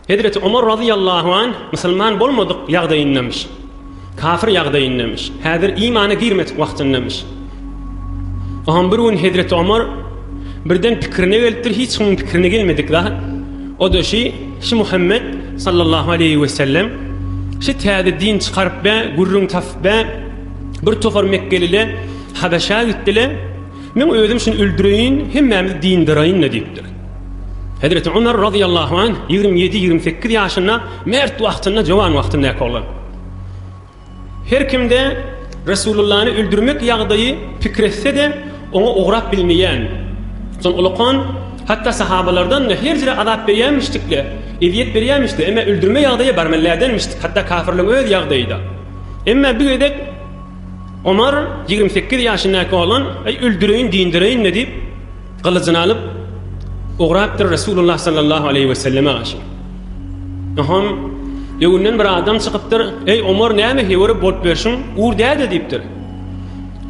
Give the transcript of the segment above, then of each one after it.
Hezreti Omar razyýallahu anh musulman bolmadyk ýagdaýyndamyş. Kafir ýagdaýyndamyş. Häzir imana girmedik wagtyndamyş. Oňam bir gün Hezreti Omar birden pikirine gelipdir, hiç kimiň pikirine gelmedik zat. O-da şi, şi Muhammet sallallahu aleýhi we sellem şi täze din çykaryp be, gürrüň tapyp be, bir topar mekgelile Habeşä gitdile. Men özüm şuny öldüreýin, hemmämizi dyndyraýyn-da diýipdir. Hezreti Ömer razyýallahu anh 27-28 ýaşynda mert wagtynda, jowan wagtyndaky oglan. Her kimde Resulullany öldürmek ýagdaýy pikir etse-de, oňa ugrap bilmeýän. Soň ulakan, hatda sahabalardan-da her jüre azap berýänmişdik-le, ezýet berýänmişdi, emma öldürme ýagdaýa barmalyädenmişdik, hatda kafirligiň öz ýagdaýy-da. Emma bir gezek Omar 28 ýaşyndaky oglan, Eý, öldüreýin, dyndyraýyn-da diýip, gylyjyny alyp, ugrapdyr Resulullah sallallahu aleýhi we selleme garşy. Oňam öňünden bir adam çykypdyr, Eý, Omar, näme hewere bolup berşiň, ur däde diýipdir.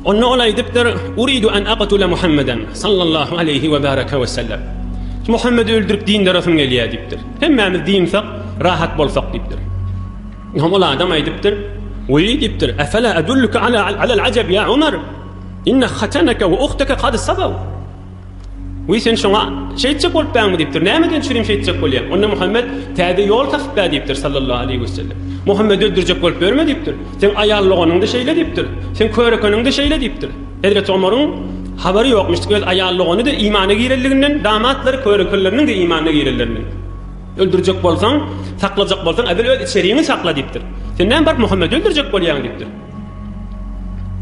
Onda ol aýdypdyr, Uridu an aqtula Muhammeden sallallahu aleýhi we baraka we sellem. Muhammedi öldürip dyndarasym gelýär diýipdir. Hemmämiz dynsak, rahat bolsak diýipdir. Oňam ol adam aýdypdyr, Weý diýipdir, Efela edulluke ala alal ajab ýa Omar? Inne hatanaka we uhtaka kad sabaw. Weý sen şoňa şeýtjek bolup bäňmi diýipdir. Nämeden çürim şeýtjek bolýaň? Onda Muhammet täze ýol tapyp bä diýipdir sallallahu aleýhi we sellem. Muhammedi öldürjek bolup ýörme diýipdir. Seň aýal doganyň-da şeýle diýipdir. Seň körekeniň-de şeýle diýipdir. Hezreti Omaryň habary ýokmyş. Öz aýal dogany-da imana girenliginden, damatlary körekenleriniň-de imana girenlerinden. Öldürjek bolsaň, saklajak bolsaň, äwel öz içeriňi sakla diýipdir. Sen näme baryp Muhammedi öldürjek bolýaň diýipdir.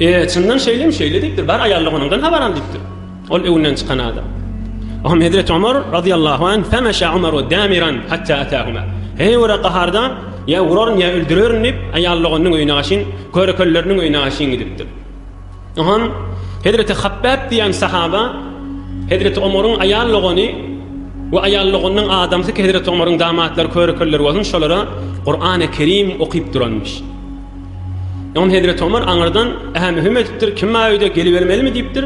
E, çyndan şeýlemi? Şeýle diýipdir. Bar aýal doganyňdan habar al diýipdir. Ol öňünden çykan adam. Oňam Hezreti Omar razyýallahu anh, Femeşa Omaru damiran hatta atahuma. Heý ora gaharda ýa uraryn ýa öldürerin diýip, aýal doganynyň öýüne gaşyn, körekelleriniň öýüne gaşyn gidipdir. Oňam Hezreti Habbab diýen sahaba Hezreti Omaryň aýal dogany we aýal doganynyň adamsy ki Hezreti Omaryň damatlary körekelleri bolsun şolara Kurany Kerim okyp duranmyş. Oňam Hezreti Omar aňyrdan ähä-mühüm edipdir, kim bar öýde gelibermelimi diýipdir.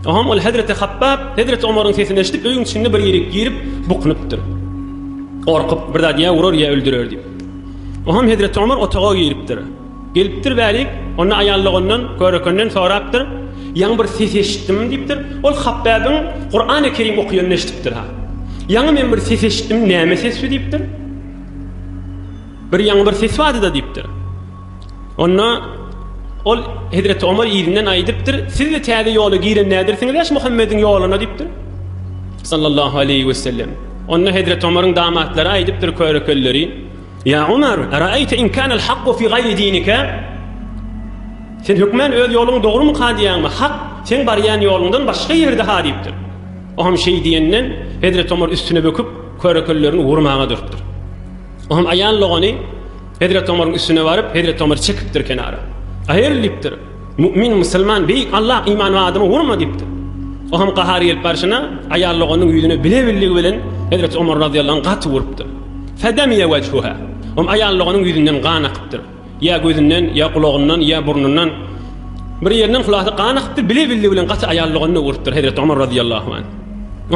Oňam ol Hezreti Habbab Hezreti Omaryň sesini eşidip öýüň içinde bir ýere girip bukunypdyr. Gorkup bir zat ýa urar ýa öldürer diýip. Oňam Hezreti Omar otaga giripdir. Gelipdir bärik, onda aýal dogandan, körekenden sorapdyr, Ýaňy bir ses eşitdim diýipdir. Ol Hapbäbiň Kurany Kerim okaýanyny eşidipdir ha. Ýaňy men bir ses eşitdim, näme ses bu diýipdir. Bir ýaňy bir ses bardy-da diýipdir. Onda ol Hezreti Omar yzyndan aýdypdyr, Siz-de täze ýola giren nädirsiňiz ýaş Muhammediň ýoluna diýipdir. Sallallahu aleýhi we sellem. Onda Hezreti Omaryň damatlary aýdypdyr körekelleri, Ýa Omar, eraeýte in kanal hakku fi gaýri dinika? Sen hökmän öz ýoluň dogrumyka diýýäňmi? Hak seň barýan ýoluňdan başga ýerde-ha diýipdir. O hem şeý diýenden, Hezreti Omar üstüne böküp, körekellerini urmaga durupdyr. O hem aýal dogany Hezreti Omaryň üstüne baryp, Hezreti Omary çekipdir kenara. Aýyr diýipdir. Mu'min musulman beýik Allah iman we adama urma diýipdir. O hem gahary gelip barşyna aýal doganynyň ýüzüne bile billigi bilen Hezreti Omar razyýallahu anh gaty urupdyr. Fedemiye wejhuha. Om aýal doganyň ýüzünden gan akypdyr. Ýa gözünden, ýa gulagyndan, ýa burnundan bir ýerinden hulasy gan akypdyr, bile billigi bilen gaty aýal doganyna urupdyr Hezreti Omar razyýallahu anh.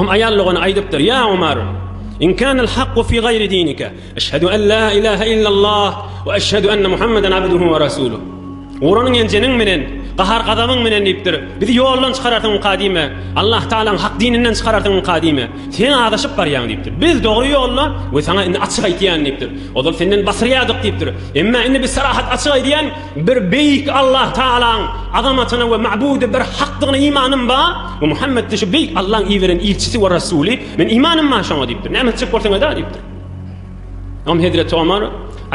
Om aýal dogany aýdypdyr, Ýa Omar, in kanal hakku fi gaýri dinika, eşhedü en la ilaha illallah we eşhedü enne Muhammeden abduhu we rasuluh. Uranyň enjeniň menen, gahar-gazabyň menen diýipdir. Bizi ýoldan çykararsyňmyka diýme. Allah Tagalaň hak dininden çykararsyňmyka diýme. Sen azaşyp barýaň diýipdir. Biz dogry ýolda we saňa indi açyk aýtýan diýipdir. Ozal senden basyrýardyk diýipdir. Emma indi biz sarahat açyk aýdýan, bir beýik Allah Tagalaň azamatyna we ma'budy bir hakdygyna imanym bar we Muhammet-de şu beýik Allaň iberen ilçisi we rasuly, men imanym bar şoňa diýipdir. Näme etjek bolsaň ed-ä diýipdir. Oňa hezreti Omar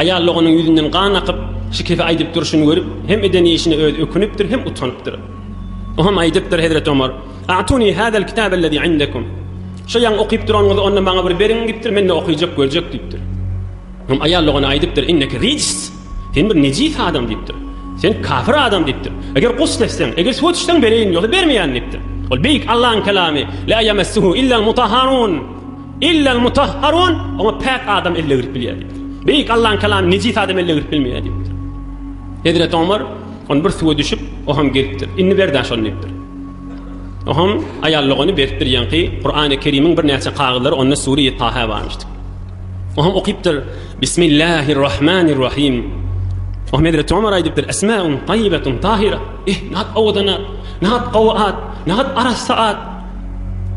aýal doganyň ýüzünden gan akyp, şikefi aýdyp durşuny görüp, hem eden işine özi ökünipdir, hem utanypdyr. O hem aýdypdyr hezreti Omar, A'tuni hazel kitabellezi indekum. Şo ýaňy okyp duranyňyzy onda maňa bir beriň diýipdir, men-de okyjak görjek diýipdir. Hem aýal dogany aýdypdyr, Inneke rijs, sen bir nejis adam diýipdir. Sen kafir adam diýipdir. Eger gusl etseň, eger suwa düşseň bereýin, ýogsa bermeýän diýipdir. Ol beýik Allahyň kelamy, La ýemessuhu illel mutahharun. Illel mutahharun, oňa päk adam elle girip bilýär diýipdir. Beýik Allaň kelamy nejis adam elle girip bilmeýär diýipdir. Hezreti Omar ony bir suwa düşüp, o hem gelipdir. Indi ber-dä şony diýipdir. O hem aýallyk ony beripdir ýaňky Kurany Kerimiň birnäçe kagyzlary onda sure-i Taha barmyşdyk. Oňam okypdyr. Bismillahirrahmanirrahim. Oňam Hezreti Omar aýdypdyr. Esmaun taýybetun tahira. Eh, nahat owadan at, nahat gowy at, nahat arassa at.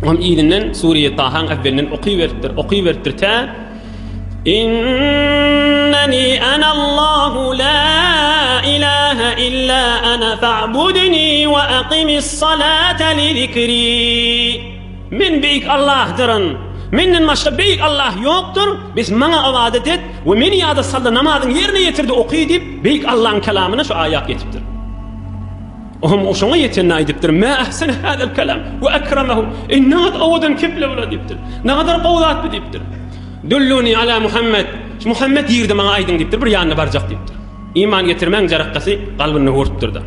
Oňam yzyndan Sure-i Tahaň äwwelinden okyberipdir, okyberipdir tä Inneni anallahu la ilaha illa ana fa'budni wa aqimis salata li zikri. Men beýik Allahdyryn. Menden başga beýik Allah ýokdur. Bes maňa ybadat et we meni ýada sal-da namazyňy ýerine ýetir-de oky diýip, beýik Allahyň kelamyna şu aýat ýetipdir. Ohm şoňa ýetende aýdypdyr, Mä ahsene hadal kelam we akramahu. Eý, nagat owadan keple bula diýipdir. Nagadar gowy zat bu diýipdir. Dulluni ala Muhammed. Şu Muhammed ýerde maňa aýdyň diýipdir, bir ýanyna barjak diýipdir. Iman getirmäň jarakgasy kalbynda urupdyr-da.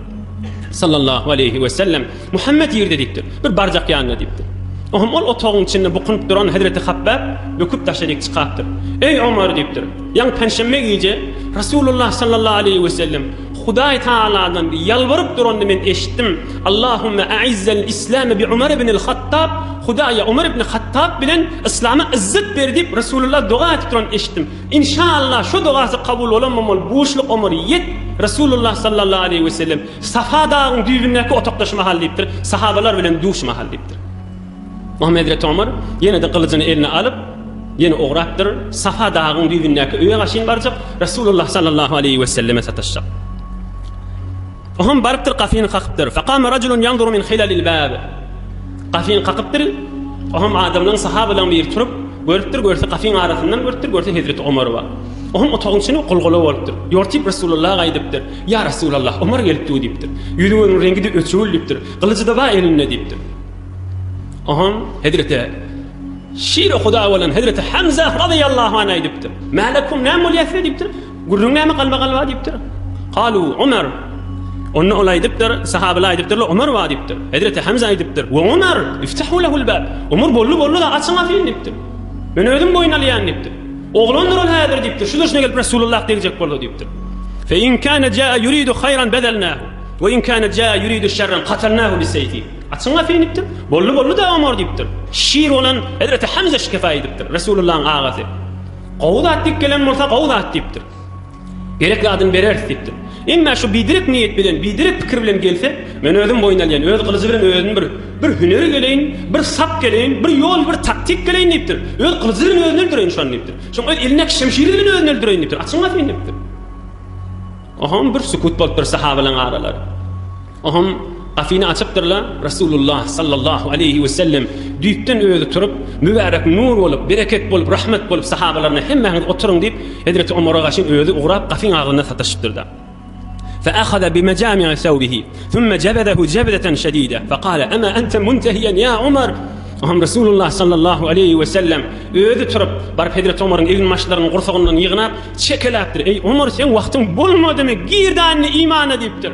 Sallallahu aleýhi we sellem. Muhammet ýerde diýipdir. Bir barjak ýanyna diýipdir. Ohm ol otagyň içinde bukunyp duran Hezreti Habbab böküp daşaryk çykapdyr. Eý Omar diýipdir. Ýaňy penşenbe gije Rasulullah sallallahu aleýhi we sellem Hudaý Tagaladan ýalbaryp duranyny men eşitdim. Allahümme aizzel islame bi Umar ibnil Hattab, Hudaýa Umar ibn Hattab bilen yslama yzzet ber diýip Resulullah doga edip duranyny eşitdim. Inşallah şu dogasy kabul bolan ol buşluk Omar ýet Resulullah sallallahu aleýhi we sellem Safa dagyň düýbündäki otagda şu mahal diýipdir. Sahabalar bilen duş mahal diýipdir. Muhammet Hezreti Omar ýene-de gylyjyny eline alyp, ýene ugrapdyr, Safa dagyň düýbündäki öýe gaşyn barjak, Resulullah sallallahu aleýhi we selleme sataşjak. Ohm barypdyr, gapyny kakypdyr. Fekame rajulun ýanzuru min hilalil bab. Gapyny kakypdyr. Ohm adamlaryň sahabalaryň biri turup, görüpdir, görse gapyň arasyndan görüpdir, görse Hezreti Omar bar. Ohm otagyň içine gulgula bolupdyr. Ýortyp Resulullah aýdypdyr. Ýa Resulallah, Omar gelip dur diýipdir. Ýüzi-gözüniň reňgi-de öçügül diýipdir. Gylyjy-da bar elinde diýipdir. Oňam Hezreti Şiri Huda bolan Hezreti Hamza razyýallahu anh aýdypdyr. Mälekum näme bolýar size diýipdir. Gürrüň näme galma-galba diýipdir. Kalu Umar. Onda ol aýdypdyr, sahabalar aýdypdyrlar, Umar bar diýipdir. Hezreti Hamza aýdypdyr. We Umar, iftahu lehul bab. Umar boldy boldy da açyň gapyny diýipdir. Men özüm boýun alýan diýipdir. Oglandyr ol häzir diýipdir. Şu durşuna gelip Resulullah degjek boldy diýipdir. Fe in kana jaa yuridu hayran bezelnahu we in kana jaa yuridu şerran katalnahu biseyfi. Açyň gapyny diýipdir. Boldy boldy da Omar diýipdir. Şir bolan Hezreti Hamza şikefa edipdir. Resulullahyň agasy. Gowy zat diýip gelen bolsa gowy zat diýipdir. Gerek zadyny bereris diýipdir. Emma şu biderek niýet bilen, biderek pikir bilen gelse, men özüm boýun alýan, öz gylyjy bilen özüni bir bir hüneri geleýin, bir sap geleýin, bir ýol, bir taktik geleýin diýipdir. Öz gylyjy bilen özüni öldüreýin şony diýipdir. Şoň öz elindäki şemşiri bilen özüni öldüreýin diýipdir. Açyň gapyny diýipdir. Oham bir sükut bolupdyr sahabalaryň aralary. Oham gapyny açypdyrlar, Resulullah sallallahu aleýhi we sellem düýpden özi turup, mübärek nur bolup, bereket bolup, rahmet bolup sahabalaryna hemmäňiz oturyň diýip, Hezreti Omara garşy özi ugrap gapyň agzynda sataşypdyr-da. فأخذ بمجامع ثوبه ثم جبذه جبذة شديدة فقال أما أنت منتهيا يا عمر Ohm Resulullah sallallahu aleýhi we sellem özi turup, baryp Hezreti Omaryň egin-başlaryny gursagyndan ýygnap, çekeläpdir. Eý Omar, seň wagtyň bolmadymy? Gir da indi imana diýipdir.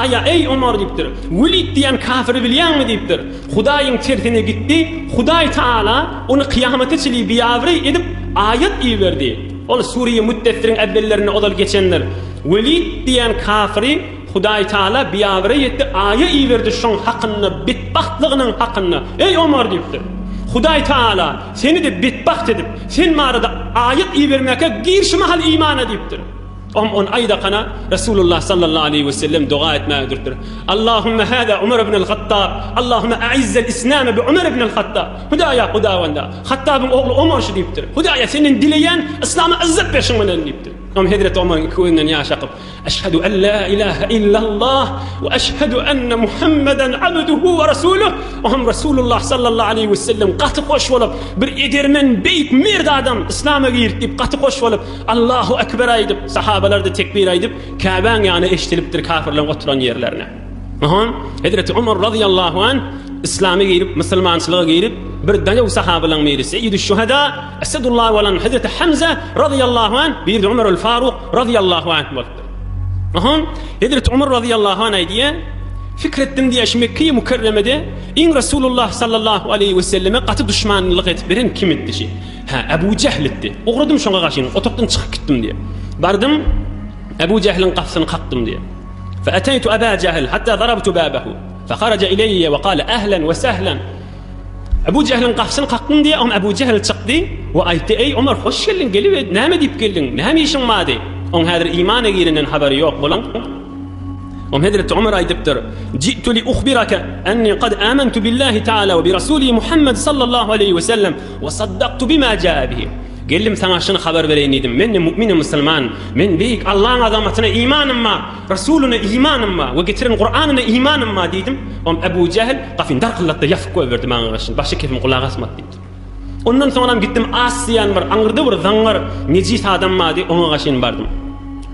Aýa, eý Omar diýipdir. Welid diýen kafiri bilýäňmi diýipdir. Hudaýyň tersine gitdi. Hudaý Taala ony kyýamata çenli biabraý edip aýat iberdi. Ol Sure-i Müddessiriň äwwellerinde ozal geçendir. Welid diýen kafiri Hudaý Taala biabraý etdi, aýa iberdi şoň hakynda, betbagtlygynyň hakynda. Eý Omar diýipdir. Hudaý Taala seni-de betbagt edip, sen barada aýat ibermäkä gir şu mahal imana diýipdir. Ohm on aýdakana Resulullah sallallahu aleýhi we sellem doga etmäge durupdyr. Allahümme hâzâ Umar ibnel Hattab, Allahümme aizzel islame bi Umar ibnel Hattab. Hudaýa, Hudawanda, Hattabyň ogly Omar şu diýipdir. Hudaýa senden dileýän yslama yzzat ber şuň bilen diýipdir. Ohm Hezreti Omaryň iki gözünden ýaş akyp, Eşhedü en la ilahe illallah we eşhedü enne Muhammeden abduhu we rasuluh. Ohm Resulullah sallallahu aleýhi we sellem gaty hoş bolup, bir edermen, beýik, merd adam yslama girdi diýip gaty hoş bolup, Allahu Ekber aýdyp, sahabalar-da tekbir aýdyp, Käbäň ýany eşdilipdir kafirleriň oturan ýerlerine. Aha, Hezreti Omar razyýallahu anh islama girip, musulmançylyga girip, bir daýaw sahabalaryň biri Seýýidü Şuhada, Esedullah bolan Hezreti Hamza razyýallahu anh, biri-de Omarul Faruk razyýallahu anh bolupdyr. Aha, Hezreti Omar razyýallahu anh aýdýar, Pikir etdim diýýär, şu Mekge-i Mükerremede iň Resulullah sallallahu aleýhi we selleme gaty duşmanlyk edip beren kim etdi şi? Hä, Ebu Jähl etdi. Ugradym şoňa garşy, otagdan çykyp gitdim diýýär. Bardym, Ebu Jähliň gapysyny kakdym diýýär. Fe eteýtu Eba Jähl hatta zarabtu babahu. Fe haraja ileýe we kale ehlen we sehlen. Ebu Jehliň gapysyny kakdym diýýär, oňa Ebu Jehl çykdy we aýtdy, Eý, Omar, hoş geldiň, gelip, näme diýip geldiň, näme işiň bardy? Oň häzir imana girenden habary ýok bolan. Oň hezreti Omar aýdypdyr, Ji'tu li uhbiraka enni kad amantu billahi taala we bi rasulihi Muhammed sallallahu aleýhi we sellem we saddaktu bima jaa bihi. Geldim saňa şuny habar bereýin diýdim. Men-de mu'min musulman. Men beýik Allaň azamatyna imanym bar, Rasulyna imanym bar we getiren Kuranyna imanym bar diýdim. Oň Ebu Jehl gapyny darkyldatdy, ýapyp goýberdi maňa garşy. Başy kesim gulak asmady diýipdir. Ondan soňram gitdim As diýen bir aňyrda bir zaňňar nejis adam bardy, oňa gaşyn bardym.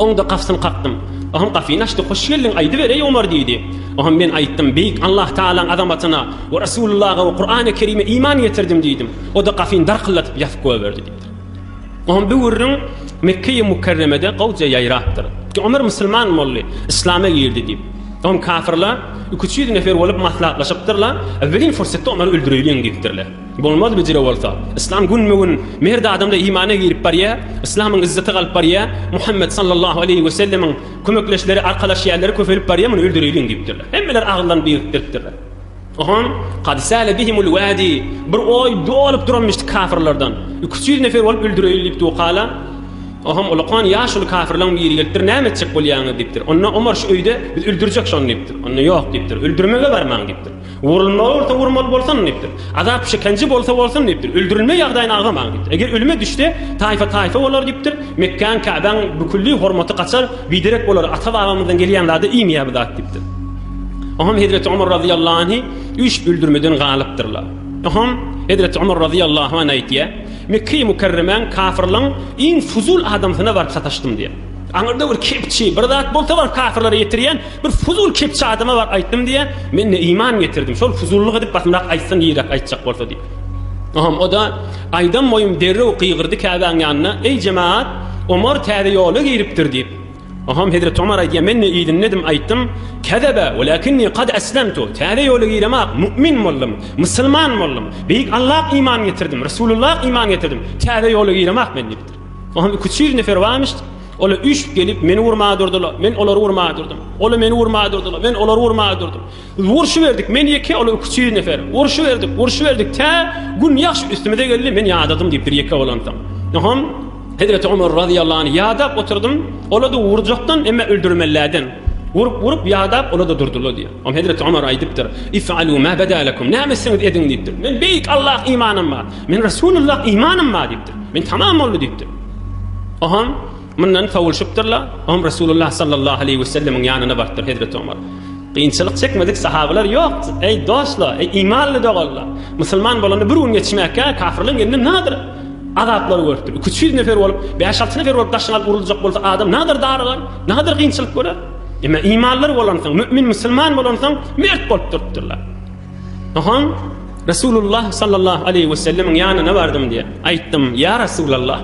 Oň-da gapysyny kakdym. Oňam gapyny açdy, Hoş geldiň, aýdyber, eý Omar diýdi. Oňam men aýtdym, Beýik Allah Tagalaň azamatyna we Resulullaha we Kurany Kerime iman getirdim diýdim. O-da gapyny darkylladyp ýapyp goýberdi diýipdir. Oňam bu gürrüň Mekgeýi Mükerremede gowja ýaýrapdyr. Ki Omar musulman boldy, yslama girdi diýip. Oňam kafyrlar iki-üç ýüz nefer bolup maslahatlaşypdyrlar, Welin fursatda Omary öldüreýliň diýipdirler. Bolmaz bijire bolsa. Yslam günbe-gün merd adamda imana girip barýar, yslamyň yzzeti galyp barýar, Muhammet sallallahu aleýhi we sellemiň kömekleşleri, arkalaşýanlary köpelip barýar, muny öldüreýliň diýipdirler. Hemmeler agyzlaryny birikdiripdirler. Ohan, kad sale bihimul wadi, bir oý dolup duranmyşdy kafirlerden. Iki-üç ýüz nefer bolup öldüreýli diýip dukala. Oham ulakan ýaşuly kafirleň biri gelipdir, näme etjek bolýaňyz diýipdir. Onda Omar şu öýde, biz öldürjek şony diýipdir. Onda ýok diýipdir, öldürmege barmaň diýipdir. Urulmaly bolsa urmaly bolsun diýipdir. Azap şikenje bolsa bolsun diýipdir. Öldürilme ýagdaýyny agzamaň diýipdir. Eger ölüme düşse, taýfa taýfa bolar diýipdir. Mekgäň, Käbäň bükülli hormaty gaçar, biderek bolar. Ata-babamyzdan gelýän zada iýmeýär bu zat diýipdir. Oňam hezreti Omar razyýallahu anhy üýşüp öldürmeden galypdyrlar. Oňam hezreti Omar razyýallahu anh aýtýar, Mekge-i Mükerremäň kafyrlaň iň fuzul adamsyna baryp sataşdym diýýär. Aňyrda bir kepçi, bir zat bolsa baryp kafyrlara ýetirýän bir fuzul kepçi adama baryp aýtdym diýýär, men-de iman getirdim, şol fuzullyk edip basymrak aýtsyn ýyrak aýtjak bolsa diýip. Oňam o-da aýdan boýum derrew gygyrdy Käbäň ýanyna, Eý jemaat, Omar täze ýola giripdir diýip. Oňam hezreti Omar aýdýar, men-de yzyndedim aýtdym, Kezebe, welakinni kad eslemtu, täze ýola giremak, mu'min boldum, musulman boldum, beýik Allaha iman getirdim, Resulullaha iman getirdim, täze ýola giremak men diýipdir. Oňam iki-üç ýüz nefer barmyş. Olar üýşüp gelip, meni urmaga durdular. Men olary urmaga durdum. Olar meni urmaga durdular. Men olary urmaga durdum. Urşuberdik. Men ýeke, olar iki-üç ýüz nefer. Urşuberdik, urşuberdik. Tä gün ýagşy üstümize geldi. Men ýadadym diýipdir ýeke bolansoň. Oňam Hezreti Omar razyýallahu anh ýadap oturdym. Olar-da urjakdan, emma öldürmelilerden. Urup-urup ýadap, olar-da durdular diýýär. Oňam Hezreti Omar aýdypdyr, If'alu ma bada lekum. Näme etseňiz ediň diýipdir. Men beýik Allaha imanym bar. Men Resulullah imanym bar diýipdir. Men tamam boldy diýipdir. Oham mundan sowulşypdyrlar. Oham Resulullah sallallahu aleýhi we sellemiň ýanyna barypdyr Hezreti Omar. Kynçylyk çekmedik sahabalar ýok. Eý dostlar, eý imanly doganlar. Musulman bolanda bir gün geçmäkä kafirleň elinden nadyr azaplar görüpdir. 200 nefer bolup, 5-6 nefer bolup daşyňa alyp uruljak bolsa adam nadyr darygar, nadyr kynçylyk görer. Emma imanlar bolansoň, mümin musulman bolansoň mert bolup durupdyrlar. Ohan Resulullah sallallahu aleýhi we sellemiň ýanyna bardym diýýär. Aýtdym, Ýa Resulallah,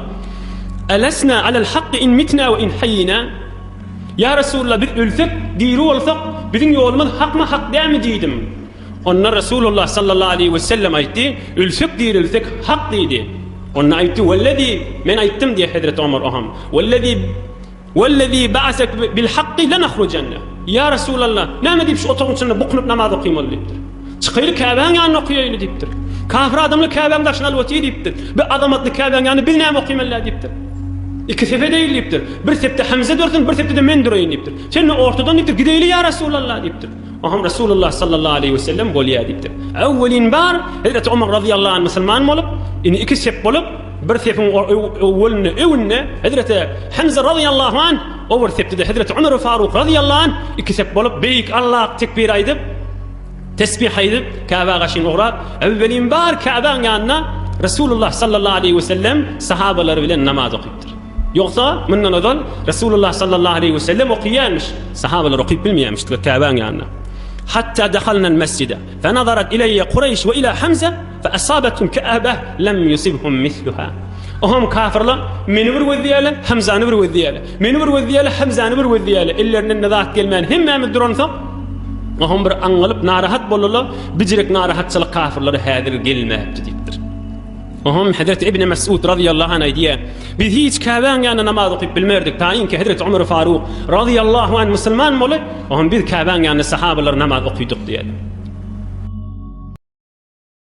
Elesna alel hakky in mitna we in haýýina? Ýa Resulallah, biz ölsek, diri bolsak, biziň ýolumyz hakmy, hak dälmi diýdim. Onda Resulullah sallallahu aleýhi we sellem aýtdy, Ölsek, dirilsek, hak diýdi. Onda aýtdy, Wellezi, men aýtdym diýýär Hezreti Omar ohan. Wellezi Wellezî ba'asek bil hakky lenahrujanne. Ýa Resulallah, näme diýip şu otagyň içinde bukunyp namaz okymaly diýipdir. Çykaýly Käbäň ýanynda okaýaýly diýipdir. Kafir adamlar Käbäň daşyny alyp otyr diýipdir. Bu azamatly Käbäň ýanynda biz näme okymaly diýipdir. Iki sepe deýil diýipdir. Bir sepde Hamza dursun, bir sepde-de men duraýyn diýipdir. Sen-de ortadan diýipdir, gideýli ýa Resulallah diýipdir. Oňam Resulullah sallallahu aleýhi we sellem bolýar diýipdir. Öwwelin bar, Hezreti Omar razyýallahu anh musulman bolup, indi iki sep bolup, Bir sepiň öwwelinde, öňünde Hezreti Hamza razyýallahu anh, o bir sepde-de Hezreti Ömer Faruk razyýallahu anh iki sep bolup beýik Allah tekbir aýdyp, tesbih aýdyp, Käbä gaşyn ugrap, öwwelin bar Käbäň ýanynda Resulullah sallallahu aleýhi we sellem sahabalary bilen namaz okypdyr. Ýogsa mundan ozal Resulullah sallallahu aleýhi we sellem okaýarmyş, sahabalar okyp bilmeýärmişdiler Käbäň ýanynda. Hatta dahalnal mesjide, fenazarat ileýe Kureýş we ila Hamza Fe asabetum ke'abeh lem yusibhum misluha. Oham kafirler meni bir gözleýärler, Hamzany bir gözleýärler. Meni bir gözleýärler, Hamzany bir gözleýärler. Ellerinden ne zat gelmän hemmämiz duransoň, oham bir aňňalyp narahat boldular. Bijirek narahatçylyk kafirlere häzir gelmäpdi diýipdir. Oham Hazreti Ibn Mesud razyýallahu anh aýdýar, biz hiç Käbäň ýanynda namaz okyp bilmerdik, taýynki Hazreti Ömer Faruk razyýallahu anh musulman bolup, oham biz Käbäň ýanynda sahabalar namaz okydyk diýýär.